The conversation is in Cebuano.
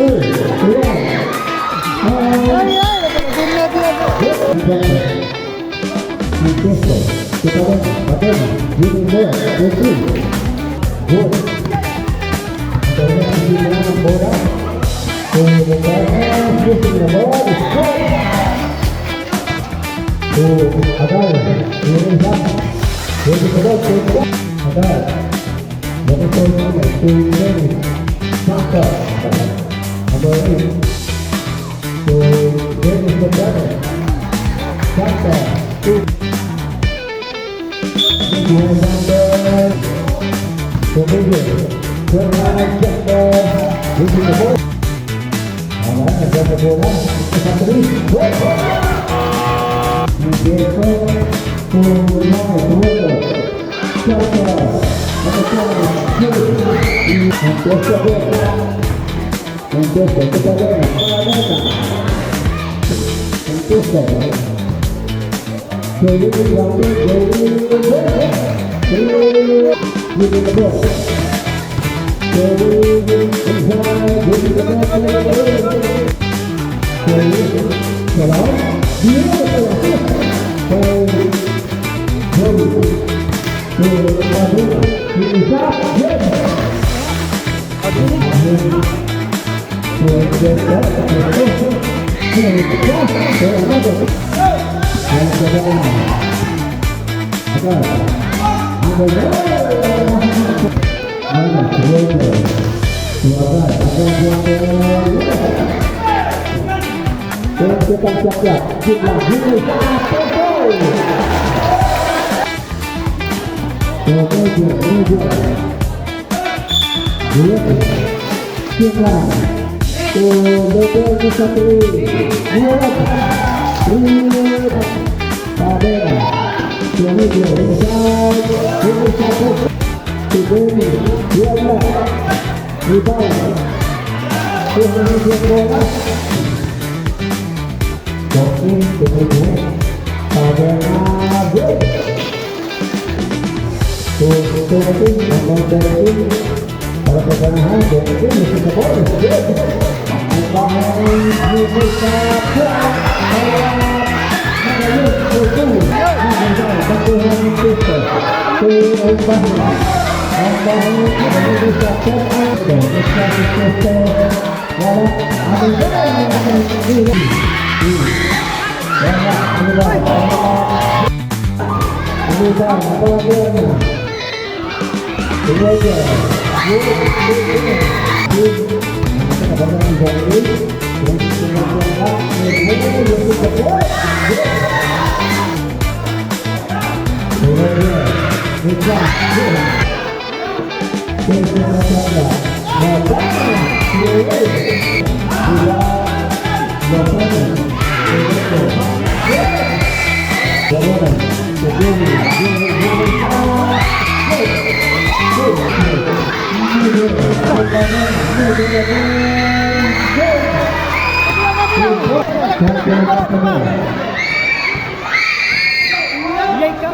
2, 1. Ay, ay, napagod na ako. Manchester, Kita Patena, Jimmy Moore, 3. Good. Ang ng bola. To using the ball, is good. To Agal, Yun isa. Using the ball, to Agal. Number 14, to Dennis. Saka. Number 8. To Dennis Lozano. Saka. To number to Major. Using the ball. Alright, nagdala bola. Sa three. Go! Miguel to Mike Walker. Saka. Number 10. Manchester again. Manchester. To Cadena. Cadena. Manchester. Joey Joey Joey. Three. Using the ball. Joey inside. Using the ball. Joey. Salam. Beautiful assist by Joey. To Maduna. Isa. Yes. To Jessica. To another. And Cadena. Agal. Number 1. Mana, Walker. To Agal. Agal Walker. Yes. Siap-siap. Jumlah Jimmy Toto. Major, Major. Dua. Jumlah. To Double satu. Dua. Three. Cadena. To Major inside. Jimmy satu. To Benny. 12. Rebound. To Major bola. 14 to 2. Cadena. Good. To 13, number 13. Para sa ganahan, 13, missing the ball. Good. Ang bahay, Jimmy sa Kaya to 2. To ang bahay. Ang bahay, Jimmy sa Pua. Wala. Ano ba? Wala. Ano ba? Ano ba? Ano ba? Roger. Good. Good. Good. Good. Yay ka.